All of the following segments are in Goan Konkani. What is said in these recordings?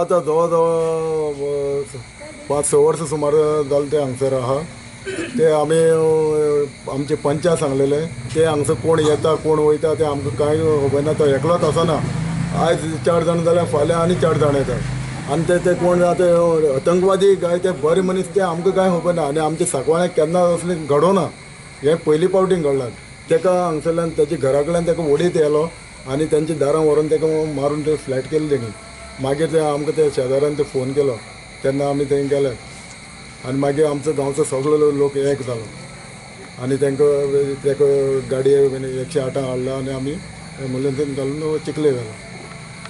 आतां जवळ जवळ 5-6 वर्सां सुमार जालें ते हांगसर आहा. ते आमी आमचे पंचायत सांगलेले ते हांगसर कोण येता कोण वयता ते आमकां कांय खबर ना. तो एकलोच आसना, आयज 4 जाण जाल्यार फाल्यां आनी 4 जाण येतात आनी ते कोण आतां आतंकवादी काय ते बरे मनीस ते आमकां कांय खबर ना. आनी आमच्या सांकवाळ्याक केन्ना असलें घडोना, हें पयली पावटीन घडलां. ताका हांगसरल्यान ताच्या घरा कडल्यान ताका ओडीत येयलो आनी तांच्या दारां व्हरून ताका मारून ते फ्लॅट केले तेणी. मागीर ते आमकां ते शेजाऱ्यान ते फोन केलो तेन्ना आमी थंय गेले आनी मागीर आमचो गांवचो सगळो लोक एक जालो आनी तांकां ताका गाडये 108 हाडला आनी आमी एम्बुलन्सीन घालून चिखले व्हेलो.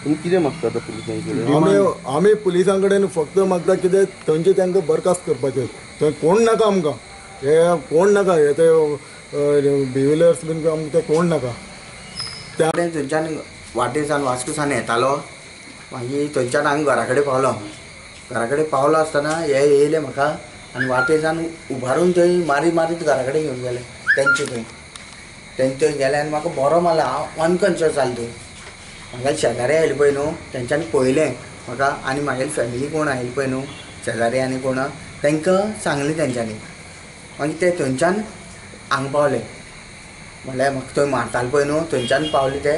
तुमी कितें मागता आतां पुलिसां कडेन? आमी पुलिसां कडेन फक्त मागता कितें थंयचे तांकां बरखास्त करपाचें. थंय कोण नाका आमकां, हे कोण नाका, हे ते बिविलर्स बीन आमकां ते कोण नाका. त्या थंयच्यान वाटेसान वास्को सान येतालो, मागीर थंयच्यान हांगा घरा कडेन पावलो. घरा कडेन पावलो आसतना हे येयले म्हाका आनी वाटेसान उबारून थंय मारीत मारीत घरा कडेन घेवन गेले. तेंचे थंय तेंचे थंय गेले आनी म्हाका बरो मारलो. हांव अनकॉन्शियस जालें थंय. म्हागेले शेजारी आयले पळय न्हू तेंच्यांनी पळयलें म्हाका आनी म्हागेली फॅमिली कोण आयली पळय न्हू शेजारी आनी कोण तांकां सांगलें तेंच्यांनी. मागीर ते थंयच्यान हांगा पावले, म्हणल्यार म्हाका थंय मारताले पळय न्हू थंयच्यान पावले ते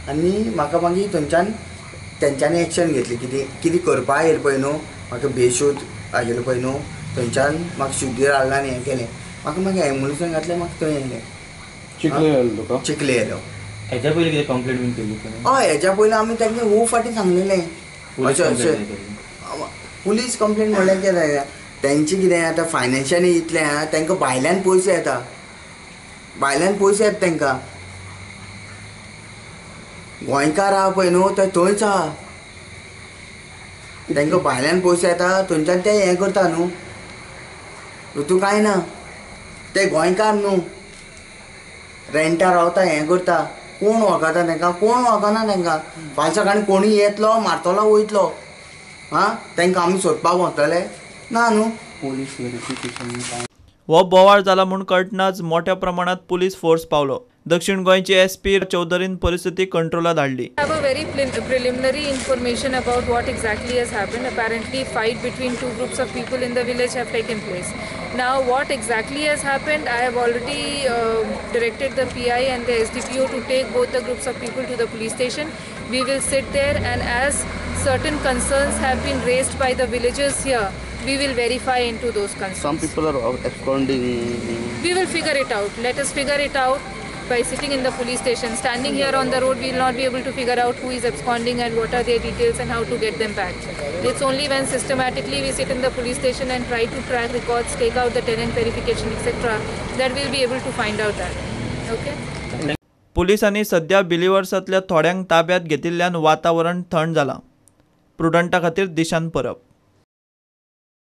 आनी म्हाका मागीर थंयच्यान तेंच्यांनी एक्शन घेतली. कितें कितें करपा येयलें पळय न्हू म्हाका बेशूद आयिल्लें पळय न्हू थंयच्यान म्हाका शुद्धीर हाडलें आनी हें केलें. म्हाका मागीर एम्बुलन्सान घातलें, म्हाका थंय येयलें. चिखले येयलो तुका? चिखले येयलो. हेज्या पयलीं कितें कंप्लेंट बीन केली? हय, हेज्या पयलीं आमी तांकां खूब फावटी सांगलेलें. अशें अशें पुलीस कंप्लेंट म्हणल्यार कितें तेंचें कितें आतां फायनान्शियली इतलें आहा तांकां भायल्यान पयशे येता, भायल्यान पयशे येता तांकां. गोंयकार आहा पळय न्हू ते थंयच आहा, तांकां भायल्यान पयशे येता थंयच्यान ते हें करता न्हू. तूं कांय ना, ते गोंयकार न्हू, रेंटार रावता हें करता. कोण वळखता तांकां? कोण वळखना तांकां. फाल्यां सकाळीं कोणूय येतलो मारतलो वयतलो. आं, तांकां आमी सोदपाक वतले ना न्हू. पुलीस व्हेरिफिकेशन हो बोवाळ जाला म्हूण कळटनाच मोठ्या प्रमाणात पुलीस फोर्स पावलो. दक्षिण गोंयचे एसपी चौधरीन परिस्थिती कंट्रोलात हाडली. I have a very preliminary information about what exactly has happened. Apparently, fight between two groups of people in the village have taken place. Now, what exactly has happened, I have already directed the PI and the SDPO to take both the groups of people to the police station. We will sit there, and as certain concerns have been raised by the villagers here, we will verify into those concerns. Some people are absconding. We will figure it out. Let us figure it out by sitting in the police station. Standing here on the road, we will not be able to figure out who is absconding and what are their details and how to get them back. It's only when systematically we sit in the police station and try to track records, take out the tenant verification, etc., that we will be able to find out that. Okay? पुलिसांनी सध्या बिलिव्हर्सांतल्या थोड्यांक ताब्यात घेतिल्ल्यान वातावरण थंड जालां. प्रुडंटा खातीर दिशांत परब.